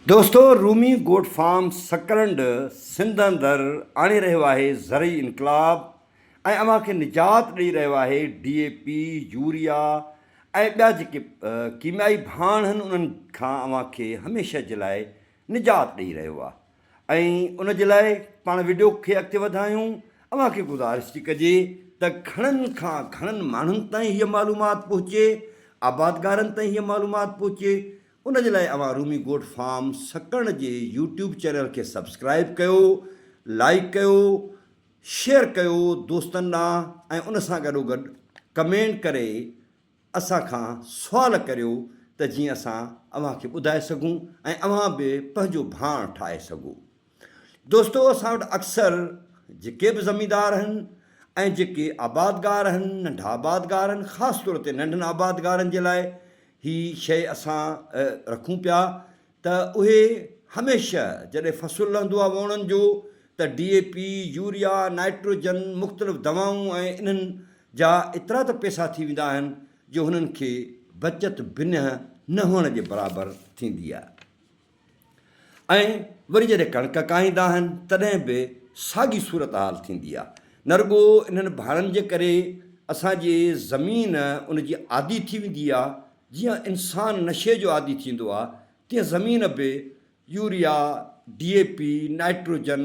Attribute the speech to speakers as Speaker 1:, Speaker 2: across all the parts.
Speaker 1: دوستو رومي goat farm Sakrand Sindh اندر آڻي رهيو آهي زرعي انقلاب ۽ اوهان کي نجات ڏئي رهيو آهي ڊي اي پي، يوريا ۽ ٻيا جيڪي ڪيميائي ڀاڻ آهن انهن کان اوهان کي هميشه جي لاء نجات ڏئي رهيو آهي ۽ ان جي لاء پاڻ وڊيو کي اڳتي وڌايون اوهان کي گذارش ٿي ڪجي ته گهڻن کان گهڻن ماڻهن تائين هيء معلومات پهچي آبادگارن تائين هيء معلومات پهچي ان جي لاء اوهان رومي گوٽ فارم سڪرنڊ جي يوٽيوب چينل کي سبسڪرائيب ڪيو، لائيڪ ڪيو، شيئر ڪيو دوستن ڏانهن ۽ ان سان گڏوگڏ ڪمينٽ ڪري اسان کان سوال ڪريو ته جيئن اسان اوهان کي ٻڌائي سگهون ۽ اوهان به پنهنجو ڀاڻ ٺاهي سگهو. دوستو اسان وٽ اڪثر جيڪي به زميندار آهن ۽ جيڪي آبادگار آهن ننڍا آبادگار آهن خاص طور تي ننڍن آبادگارن جي لاء هي شيء اسان رکون پيا ته اهي هميشه جڏهن فصل لهندو آهي ووڻن جو ته ڊي اي پي يوريا نائٽروجن مختلف دوائون ۽ انهن جا ايترا ته پيسا ٿي ويندا آهن جو هنن کي بچت بنهه نه هئڻ جي برابر ٿيندي آهي. ۽ وري جڏهن ڪڻڪ ڪاهيندا آهن تڏهن به ساڳي صورتحال ٿيندي آهي. نه رڳو انهن ڀاڻن جي ڪري اسان جي زمين ان جي عادي ٿي ويندي آهي، جيئن انسان نشي جو عادي ٿيندو آهي تيئن زمين به urea, D A P, nitrogen,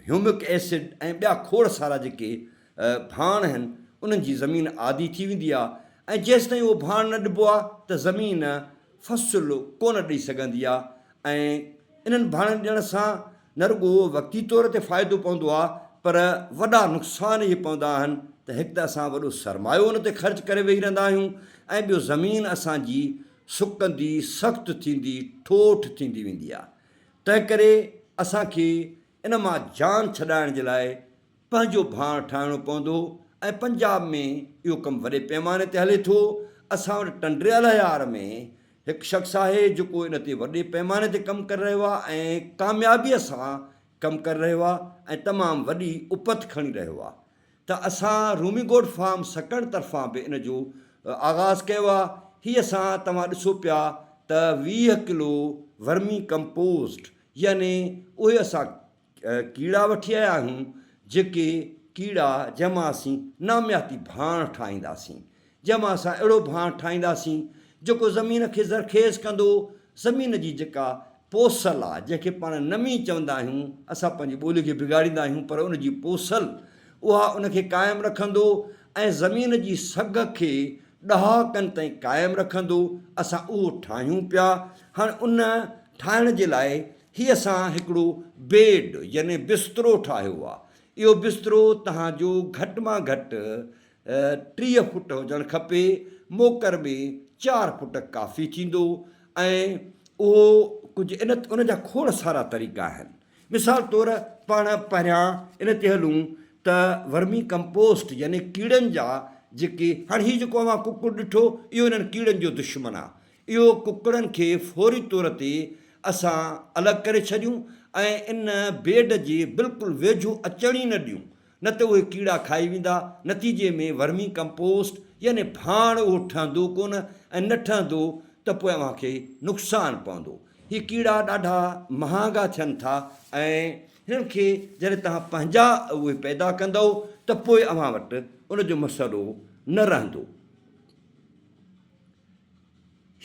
Speaker 1: humic acid ۽ ٻيا کوڙ سارا جيڪي ڀاڻ آهن انهن جي زمين عادي ٿي ويندي آهي ۽ جيستائين اهو ڀاڻ نه ڏبو آهي ته زمين فصل ڪونه ڏئي سگهندي آهي ۽ انهن ڀاڻن ڏيڻ سان نه رڳو وقتي طور تي فائدو پوندو آهي پر وڏا نقصان اهي پوندا آهن ته هڪ ته اسان وڏو سرمايو ان تي خرچ ڪري ويهي رهندا آهيون ۽ ٻيو زمين اسان جي سڪندي سخت ٿيندي ٺوٺ ٿيندي ويندي آهي تنهنڪري اسان کي ان مان جان ڇڏائڻ جي لاء پنهنجو ڀاڻ ٺاهڻو پوندو ۽ پنجاب ۾ اهو ڪم وڏي پيماني تي هلي ٿو. اسان وٽ ٽنڊي الهيار ۾ هڪ شخص آهي جيڪو ان تي وڏي پيماني تي ڪم ڪري رهيو آهي ۽ ڪاميابيء سان ڪم ڪري رهيو آهي ۽ تمام وڏي اپت کڻي رهيو آهي. ته اسان رومي گوڊ فارم سڪرنڊ طرفان به ان جو آغاز ڪيو آهي. هي اسان توهان ڏسو پيا ته 20 ڪلو ورمي ڪمپوسٽ يعني اهي اسان ڪيڙا وٺي آيا آهيون جيڪي ڪيڙا جنهن مان اسين نامياتي ڀاڻ ٺاهينداسين. جنهن مان اسان اهڙو ڀاڻ ٺاهينداسين جيڪو زمين کي زرخيز ڪندو، زمين جي جيڪا پوسل آ جنهن کي پاڻ نمي چوندا آهيون، اسان پنهنجي ٻولي کي بگاڙيندا آهيون پر ان جي پوسل اها ان کي قائم رکندو ۽ زمين جي سگهه کي ڏهاڪن تائين قائم رکندو، اسان اهو ٺاهيون پيا، هاڻ ان ٺاهڻ جي لاء هي اسان هڪڙو بيڊ يعني بسترو ٺاهيو آ، اهو بسترو توهان جو گهٽ مان گهٽ 30 فوٽ هجڻ کپي، موڪر ۾ چار فوٽ ڪافي ٿيندو ۽ اهو ڪجهه ان ان جا کوڙ سارا طريقا آهن. مثال طور پاڻ پهريان ان تي هلون ته ورمي ڪمپوسٽ يعني ڪيڙن جا جيڪي هاڻي هي جيڪو اوهان ڪڪڙ ڏٺو اهو انهن ڪيڙن جو دشمن آهي. اهو ڪڪڙن کي فوري طور تي اسان الڳ ڪري ڇڏيون ۽ ان بيڊ جي بلڪل ويجهو اچڻ ئي نه ڏيون نه ته اهي ڪيڙا کائي ويندا، نتيجي ۾ ورمي ڪمپوسٽ يعني ڀاڻ اهو ٺهندو ڪونه ۽ نه ٺهندو ته پوء اوهان کي نقصان پوندو. هي ڪيڙا ڏاڍا مهانگا ٿين ٿا ۽ هنن کي جڏهن توهان پنهنجا اهي پيدا ڪندؤ ته پوء اوهان وٽ ان جو مسئلو نه رهندو.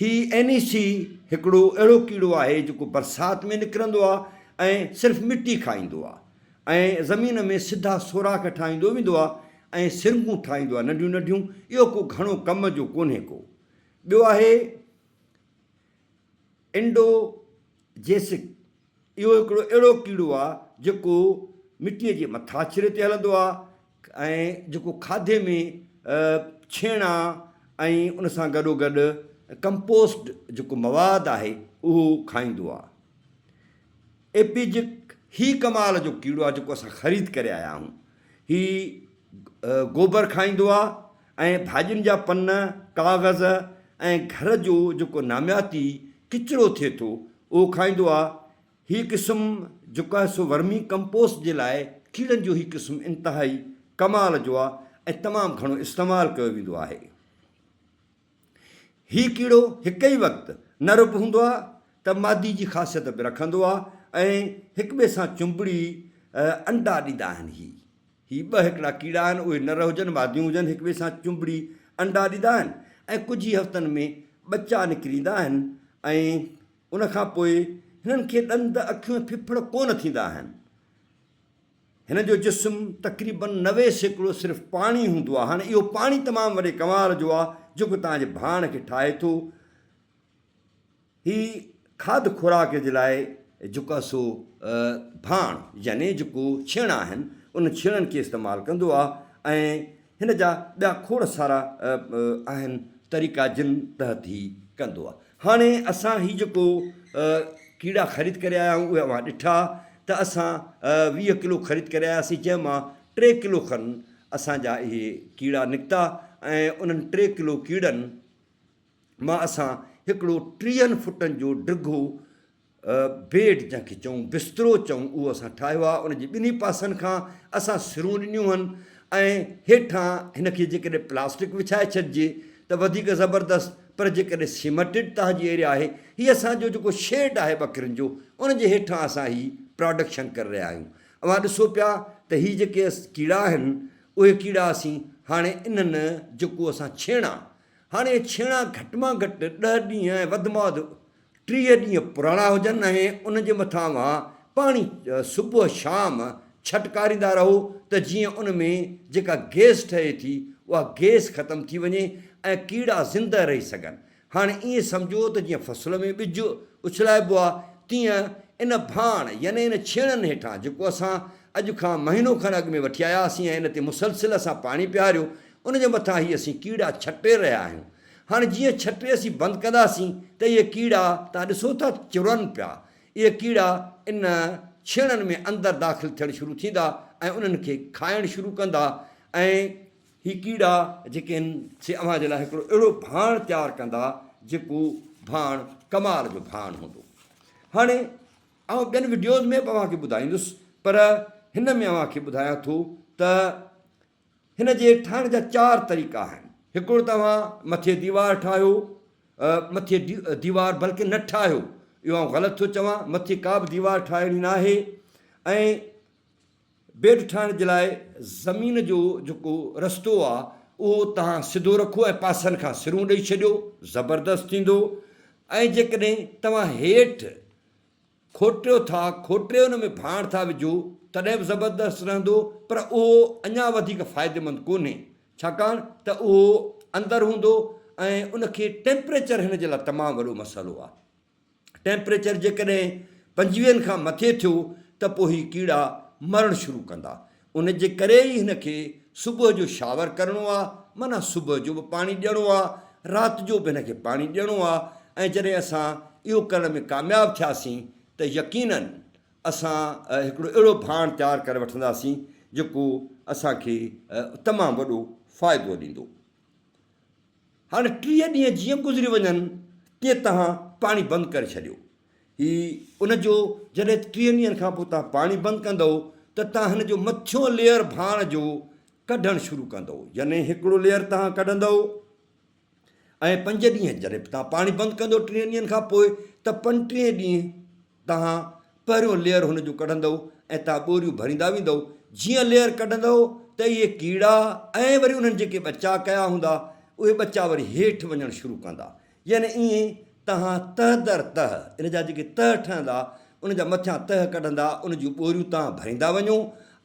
Speaker 1: هي اين اي سي هڪڙو اهڙو ڪيڙو آهي جيڪو برسات ۾ نڪرندو آهي ۽ صرف مٽي کائيندو آهي ۽ زمين ۾ سڌا سوراخ ٺاهيندو ويندو آهي ۽ سرنگون ٺاهيندو آهي ننڍيون ننڍيون اهو ڪو گهڻو ڪم جو ڪونهي ڪو ٻيو آهي انڊو جيسڪ اهو هڪڙو اهڙو ڪيڙو آهي جيڪو مٽيء جي مٿاڇري تي هلندو آهي ۽ جيڪو کاڌي ۾ ڇيڻا ۽ ان سان گڏوگڏ ڪمپوسٽ جيڪو مواد آهي اهو کائيندو آهي. ايپيجڪ هي ڪمال جو ڪيڙو آهي جيڪو اسان خريد ڪري آيا آهيون. هي گوبر کائيندو آهي ۽ ڀاڄين جا پن، ڪاغذ ۽ گهر جو جيڪو نامياتي ڪچرو ٿئي ٿو اهو کائيندو آهي. هي قسم جيڪو آهي سو ورمي ڪمپوسٽ جي لاء ڪيڙن جو هي قسم انتهائي ڪمال جو آهي ۽ تمام گهڻو استعمال ڪيو ويندو آهي. هي ڪيڙو هڪ ئي وقت نر به هوندو آهي ته مادي جي خاصيت به رکندو آ ۽ هڪٻئي سان چنبڙي انڊا ڏيندا آهن. هي هي ٻه هڪڙا ڪيڙا آهن، اهي نر هجن ماديون هجن هڪٻئي سان چنبڙي انڊا ڏيندا آهن ۽ ڪجهه ئي هفتن ۾ ٻچا نڪري ايندا آهن ۽ ان کان پوء هنن کي ڏند، اکيون ۽ ڦڦڙ ڪونه ٿيندا آهن. هن جو جسم تقريبن 90% صرف پاڻي هوندو آهي. هاڻي اهو پاڻي تمام وڏي ڪمال جو آهي جيڪو توهان جي ڀاڻ کي ٺاهي ٿو. هي کاڌ خوراڪ جي لاء جيڪو آهي سو ڀاڻ يعني جيڪو ڇيڻا آهن انهن ڇيڻن کي استعمال ڪندو آهي ۽ هن جا ٻيا کوڙ سارا آهن طريقا جن تحت هي ڪندو آهي. هاڻي اسان هي جيڪو ڪيڙا خريد ڪري آيا آهيون اهي اوهان ڏٺا ته اسان 20 ڪلو خريد ڪري آياسين جنهن مان 3 ڪلو کن اسان جا اهي ڪيڙا نڪتا ۽ انهن 3 ڪلو ڪيڙن مان اسان هڪڙو ٽيهن فٽن جو ڊگهو بيڊ جنهن کي چئون بسترو چئون اهو اسان ٺاهيو آهي ان جي ٻنهي پاسن کان اسان سرون ڏنيون هن ۽ هيٺان هن کي جيڪڏهن پلاسٽڪ وڇائي ڇڏجي ته وڌيڪ زبردست پر جيڪڏهن سيمنٽيڊ توهان جي ايريا آهي هي اسان جو جيڪو شيڊ آهي ٻڪرين جو ان جي هيٺان اسان هي پراڊڪشن ڪري رهيا آهيون اوهان ڏسو پيا ته هي جيڪي ڪيڙا آهن اهي ڪيڙا اسين هاڻي انهن جيڪو اسان ڇيڻا هاڻي اهي ڇيڻا گهٽ مان گهٽ ڏهه ڏينهن ۽ وڌ مان وڌ 30 ڏينهن پراڻا هجن ۽ ان جي مٿان اوهان پاڻي صبح شام ڇٽڪاريندا رهو ته جيئن ان ۾ جيڪا گئس ٺهي ٿي اها گئس ختم ٿي وڃي ۽ ڪيڙا زنده رهي سگهن. هاڻي ائين سمجهو ته جيئن فصل ۾ ٻج اڇلائبو آهي تيئن ان ڀاڻ يعني ان ڇيڻن هيٺان جيڪو اسان اڄ کان مهينو کن اڳ ۾ وٺي آياسين ۽ ان تي مسلسل اسان پاڻي پياريو ان جي مٿان هي اسين ڪيڙا ڇٽي رهيا آهيون. هاڻي جيئن ڇٽي اسين بند ڪنداسين ته اهي ڪيڙا توهان ڏسو ٿا چرن پيا. اهي ڪيڙا ان ڇيڻن ۾ اندر داخل ٿيڻ شروع ٿيندا ۽ انهن کي کائڻ شروع ڪندا ۽ هي ڪيڙا جيڪي آهن سي اوهان جي لاء هڪڙو اهڙو ڀاڻ تيار ڪندا جيڪو ڀاڻ ڪمال جو ڀاڻ هوندو. هاڻي آئون ٻين وڊيوز ۾ به اوهان کي ٻڌائيندس پر هن ۾ اوهان کي ٻڌايان ٿو ته هن جي ٺاهڻ جا چار طريقا آهن. هڪڙو ته اوهان مٿي ديوار ٺاهيو، مٿي ديوار بلڪه نه ٺاهيو، اهو آئون غلط ٿو چوان، مٿي ڪا به ديوار ٺاهڻي ناهي ۽ بيڊ ٺاهڻ جي لاء زمين جو جيڪو رستو آ اهو توهان سڌو رکو ۽ پاسن کان سرون ڏئي ڇڏيو، زبردست ٿيندو ۽ جيڪڏهن توهان هيٺ کوٽيو ٿا، کوٽي ان ۾ ڀاڻ ٿا وجهو، تڏهن به زبردست رهندو، پر اهو اڃا وڌيڪ فائديمند ڪونهي، ڇاڪاڻ ته اهو اندر هوندو ۽ ان کي ٽيمپريچر هن جي لاء تمام وڏو مسئلو آهي. ٽيمپريچر جيڪڏهن پنجويهن کان مٿي ٿيو ته پوء هي ڪيڙا مرڻ شروع ڪندا. ان جي ڪري ئي هن کي صبح جو شاور ڪرڻو آ، معنيٰ صبح جو به پاڻي ڏيڻو آ، رات جو به هن کي پاڻي ڏيڻو آ ۽ جڏهن اسان اهو ڪرڻ ۾ ڪامياب ٿياسين ته يقيناً اسان هڪڙو اهڙو ڀاڻ تيار ڪري وٺنداسين جيڪو اسان کي تمام وڏو فائدو ڏيندو. هاڻي 30 ڏينهن جيئن گذري وڃن تيئن توهان پاڻي بند ڪري ڇڏيو. هي ان جو جڏهن 30 ڏينهن کان پوء توهان پاڻي بند ڪندؤ ته توهان هن جو مٿيون ليئر ڀاڻ جو ڪڍڻ شروع ڪندؤ يعني هڪڙو ليئر توهان ڪڍندؤ ۽ پنج ڏينهن جڏهن توهان پاڻي بند ڪندؤ 30 ڏينهن کان پوء ته 35 ڏينهن توهان پهريون ليئر هن جو ڪڍندؤ ۽ توهان ٻوريون ڀريندا ويندؤ جيئن ليئر ڪڍندؤ ته اهي ڪيڙا ۽ وري انهن جيڪي ٻچا ڪيا هوندا اهي ٻچا وري هيٺ وڃڻ شروع ڪندا يعني ائين توهان تهه در تهه، ان جا جيڪي تهه ٺهندا، ان جا مٿيان تهه ڪڍندا، ان جون ٻوريون توهان ڀريندا وڃو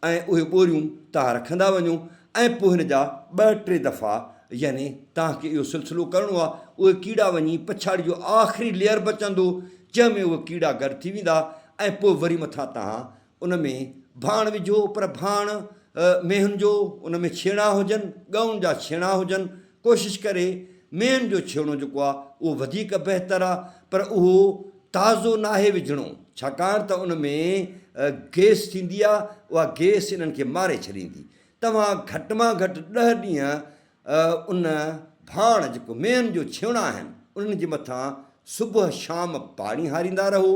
Speaker 1: ۽ اهي ٻوريون توهان رکندا وڃو ۽ پوء هن جا ٻه ٽي دفعا يعني توهان کي اهو سلسلو ڪرڻو آهي، اهي ڪيڙا وڃي پڇاڙي جو آخري ليئر بچندو، جنهن ۾ اهي ڪيڙا گڏ ٿي ويندا ۽ پوء وري مٿان توهان ان ۾ ڀاڻ وجهو پر ڀاڻ مينهن جو ان ۾ ڇيڻا هجن، ڳئون جا ڇيڻا هجن، ڪوشش ڪري مينهن جو ڇيڻو جيڪو آهي اهو وڌيڪ بهتر آهي پر اهو تازو ناهي وجهڻو ڇاڪاڻ ته ان ۾ گئس ٿيندي آهي اها گئس انهن کي ماري ڇڏيندي. توهان گهٽ مان گهٽ ڏهه ڏينهن ان ڀاڻ جيڪو مينهن جو ڇيڻا آهن انهن جي مٿان صبح شام پاڻي هاريندا رهو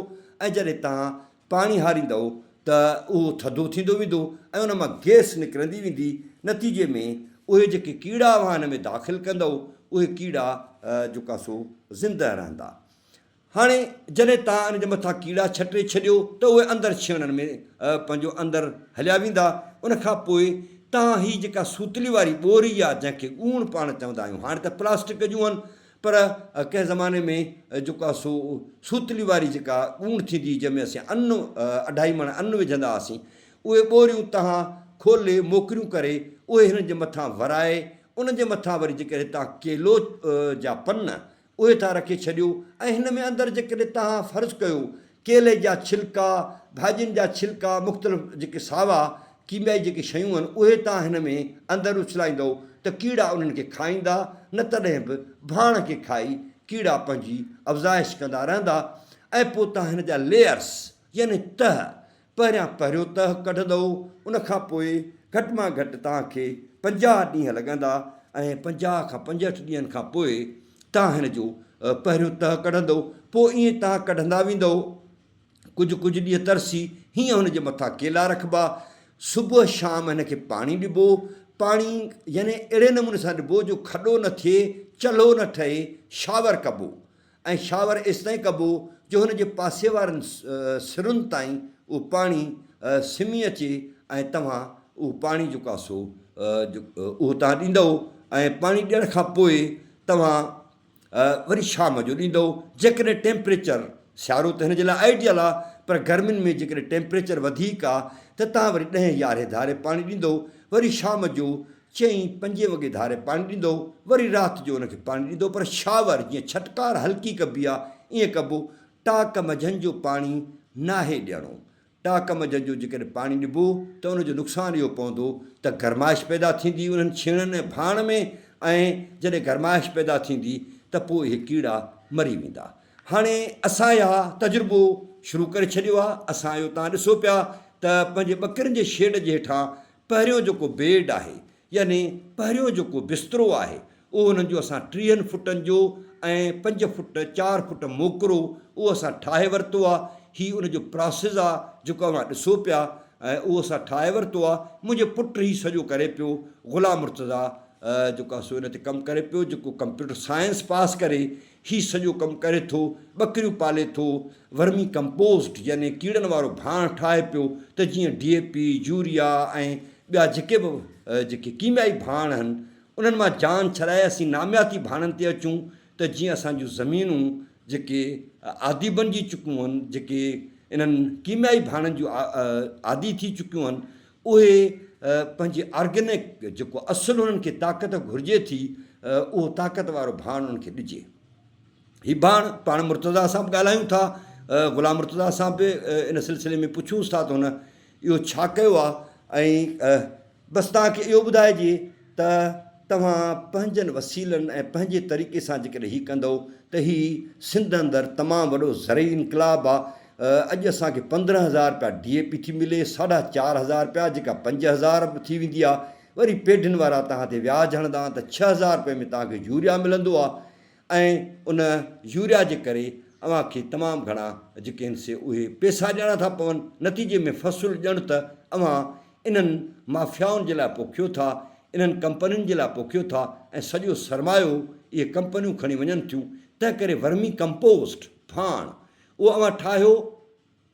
Speaker 1: ۽ جڏهن توهان پاڻي هاريندؤ ته اهو ٿڌو ٿيندو ويندو ۽ ان مان گئس نڪرندي ويندي، نتيجي ۾ اهي جيڪي ڪيڙا اوهان ان ۾ داخل ڪندؤ اهي ڪيڙا جيڪا سو زنده رهندا. هاڻي جڏهن توهان ان جي مٿان ڪيڙا ڇٽي ڇڏيو ته اهي اندر ڇيڻن ۾ پنهنجو اندر هليا ويندا. ان کان پوء توهان هي جيڪا سوتلي واري ٻوري آ جنهن کي ڳوڻ پاڻ چوندا آهيون هاڻي ته پلاسٽڪ جون آهن پر ڪنهن زماني ۾ جيڪو آ سو سوتلي واري جيڪا ڳوڻ ٿيندي هئي جنهن ۾ اسين ان اڍائي مڻ ان وجهندا هئاسين اهي ٻوريون توهان کولي موڪريون ڪري اهي هنن جي مٿان ورائي ان جي مٿان وري جيڪڏهن توهان ڪيلو جا پن اهي ٿا رکي ڇڏيو ۽ هن ۾ اندر جيڪڏهن توهان فرض ڪيو ڪيلي جا ڇلڪا، ڀاڄين جا ڇلڪا، مختلف جيڪي ساوا ڪيميائي جيڪي شيون آهن اهي توهان هن ۾ اندر اڇلائيندؤ ته ڪيڙا انهن کي کائيندا نه تڏهن به ڀاڻ کي کائي ڪيڙا پنهنجي افزائش ڪندا رهندا ۽ پوء توهان هن جا ليئرس يعني تهه پهريان پهريون تهه ڪڍندؤ، ان کان پوء گهٽ مان گهٽ توهان کي 50 ڏينهن لڳندا ۽ 50 کان 65 ڏينهن کان پوء توهان هن جو پهريون تهه ڪڍندؤ، پوء ائين توهان ڪڍندا ويندؤ، ڪجهه ڪجهه ڏينهن ترسي هيئن هن جي مٿان ڪيلا رکبا، صبح شام هن کي پاڻي ڏبو، پاڻي يعني اهڙي نموني سان ڏبو جو کڏو نه ٿئي، چلهو نه ٺهي، شاور ڪبو، ۽ شاور ايستائين ڪبو جو هن جي پاسي وارن سرن تائين اهو پاڻي سمي اچي ۽ توهان اهو پاڻي جيڪو آهي سو اهو توهان ڏيندؤ ۽ پاڻي ڏيڻ کان پوء توهان وري شام جو ڏيندؤ جيڪڏهن ٽيمپريچر سيارو ته هن جي لاء آئيڊيل آهي پر گرمين ۾ جيڪڏهن ٽيمپريچر وڌيڪ آهي ته توهان وري ڏهين يارهين ڌاري پاڻي ڏيندؤ وري شام جو چئين پنجين وڳي ڌاري پاڻي ڏيندو، وري رات جو ان کي پاڻي ڏيندو، پر شاور جيئن ڇٽڪار هلڪي ڪبي آ، ائين ڪبو. ٽاڪ منجهند جو پاڻي ناهي ڏيڻو. ٽاڪ منجهند جو جيڪڏهن پاڻي ڏبو ته ان جو نقصان اهو پوندو ته گرمائش پيدا ٿيندي انهن ڇيڻن ۽ ڀاڻ ۾ ۽ جڏهن گرمائش پيدا ٿيندي ته پوء اهي ڪيڙا مري ويندا. هاڻي اسان اها تجربو شروع ڪري ڇڏيو آ. اسان اهو توهان ڏسو پيا ته پنهنجي ٻڪرين جي شيڊ جي هيٺان پهريون جيڪو بيڊ آهي يعني پهريون جيڪو بسترو آهي اهو انهن جو اسان ٽيهن فٽن جو ۽ پنج فٽ چار فٽ موڪرو اهو اسان ٺاهي ورتو آ هي ان جو پراسز آ جيڪو اوهان ڏسو پيا ۽ اهو اسان ٺاهي ورتو آ منهنجي پٽ هي سڄو ڪري پيو غلام مرتضيٰ جيڪو آ سو ان تي ڪم ڪري پيو جيڪو ڪمپيوٽر سائنس پاس ڪري هي سڄو ڪم ڪري ٿو، ٻڪريون پالي ٿو، ورمي ڪمپوسٽ يعني ڪيڙن وارو ڀاڻ ٺاهي پيو ته جيئن ڊي اي پي، يوريا ۽ ٻيا جيڪي به جيڪي ڪيميائي ڀاڻ آهن انهن مان جان ڇڏائي اسين نامياتي ڀاڻن تي اچون ته جيئن اسان جون زمينون جيڪي عادي بنجي چڪيون آهن جيڪي انهن ڪيميائي ڀاڻن جون عادي ٿي چڪيون آهن اهي پنهنجي آرگينڪ جيڪو اصل انهن کي طاقت گهرجي ٿي اهو طاقت وارو ڀاڻ انهن کي ڏجي. هي ڀاڻ پاڻ مرتضيٰ سان به ڳالهايون ٿا غلام مرتضيٰ سان به ان سلسلي ۾ پڇونس ٿا ته هن اهو ڇا ڪيو آهي ۽ بس توهان کي اهو ٻڌائجي ته توهان پنهنجن وسيلن ۽ پنهنجي طريقي سان جيڪڏهن هي ڪندؤ ته هي سنڌ اندر تمام وڏو زرعي انقلاب آ. اڄ اسان کي 15 هزار رپيا ڊي اي پي ٿي ملي، ساڍا چار هزار رپيا جيڪا 5000 به ٿي ويندي آ. وري پيڍين وارا توهان تي وياج هڻندا ته 6000 رپئي ۾ توهان کي يوريا ملندو آ ۽ ان يوريا جي ڪري اوهان کي تمام گهڻا جيڪي آهن سي اهي پيسا ڏيڻا ٿا پون. نتيجي ۾ فصل ڄڻ ته اوهان انهن مافيائن جي لاء پوکيو ٿا، انهن ڪمپنين جي لاء پوکيو ٿا ۽ سڄو سرمايو اهي ڪمپنيون کڻي وڃن ٿيون، تنهنڪري ورمي ڪمپوسٽ، ڀاڻ، اهو اوهان ٺاهيو،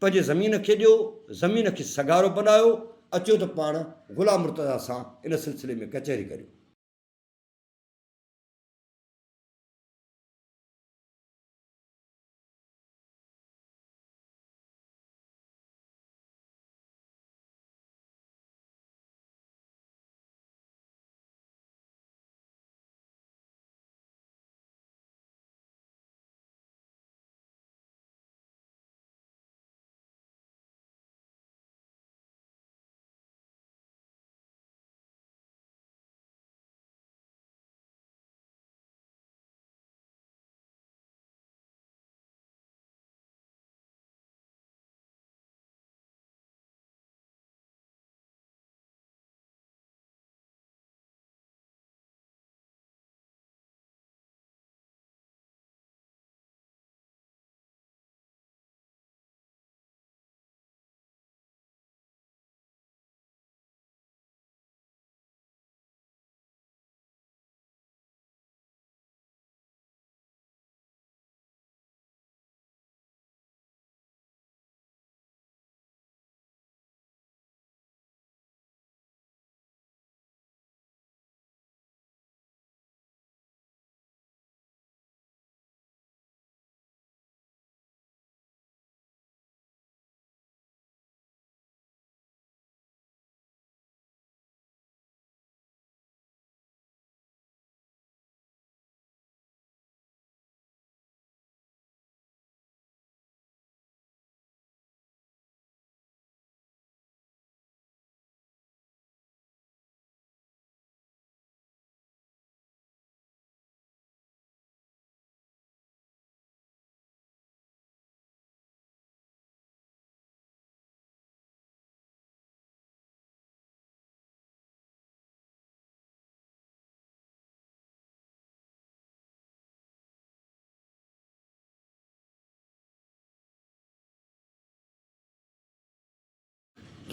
Speaker 1: پنهنجي زمين کي ڏيو، زمين کي سگهارو بنايو، اچو ته پاڻ غلام مرتضيٰ سان ان سلسلي ۾ ڪچهري ڪريون.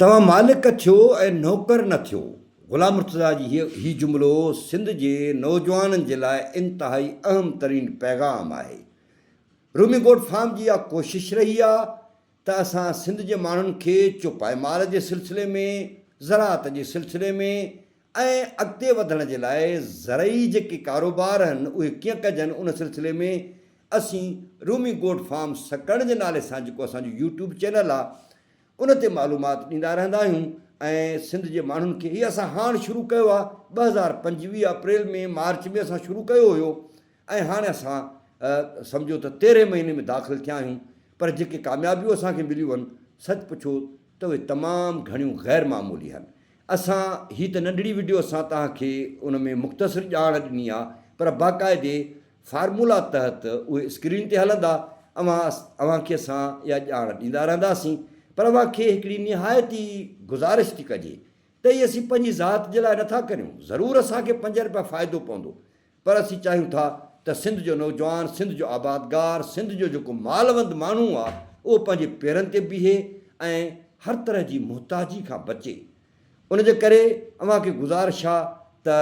Speaker 1: توهان مالڪ ٿيو ۽ نوڪر نه ٿيو. غلام مرتضيٰ جي هيء هي جملو سنڌ جي نوجوانن جي لاء انتهائي اهم ترين پيغام آهي. رومي گوٽ فارم جي اها ڪوشش رهي آ ته اسان سنڌ جي ماڻهن کي چوپائي مال جي سلسلي ۾، زراعت جي سلسلي ۾ ۽ اڳتي وڌڻ جي لاء زرعي جيڪي ڪاروبار آهن اهي ڪيئن ڪجن ان سلسلي ۾ اسين رومي گوٽ فارم سڪرنڊ جي نالي سان جيڪو اسان جو يوٽيوب چينل آ ان تي معلومات ڏيندا رهندا آهيون ۽ سنڌ جي ماڻهن کي هي اسان هاڻ شروع ڪيو آهي 2025 اپريل ۾ مارچ ۾ اسان شروع ڪيو هيو ۽ هاڻي اسان سمجهو ته تيرهين مهيني ۾ داخل ٿيا آهيون پر جيڪي ڪاميابيون اسان کي مليون آهن سچ پڇو ته اهي تمام گهڻيون غير معمولي آهن اسان هي ته ننڍڙي وڊيو اسان توهان کي ان ۾ مختصر ڄاڻ ڏني آ پر باقاعدي فارمولا تحت اهي اسڪرين تي هلندا اوهان اوهان کي اسان اها ڄاڻ ڏيندا رهنداسين پر اوهان کي هڪڙي نهايت ئي گذارش ٿي ڪجي ته هي اسين پنهنجي ذات جي لاء نٿا ڪريون ضرور اسان کي پنج رپيا فائدو پوندو پر اسين چاهيون ٿا ته سنڌ جو نوجوان، سنڌ جو آبادگار، سنڌ جو جيڪو مالوند ماڻهو آ اهو پنهنجي پيرن تي بيهي ۽ هر طرح جي محتاجي کان بچي. ان جي ڪري اوهان کي گذارش آ ته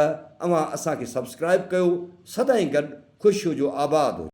Speaker 1: اوهان اسان کي سبسڪرائيب ڪيو. سدائين گڏ خوش هجو آباد هجو.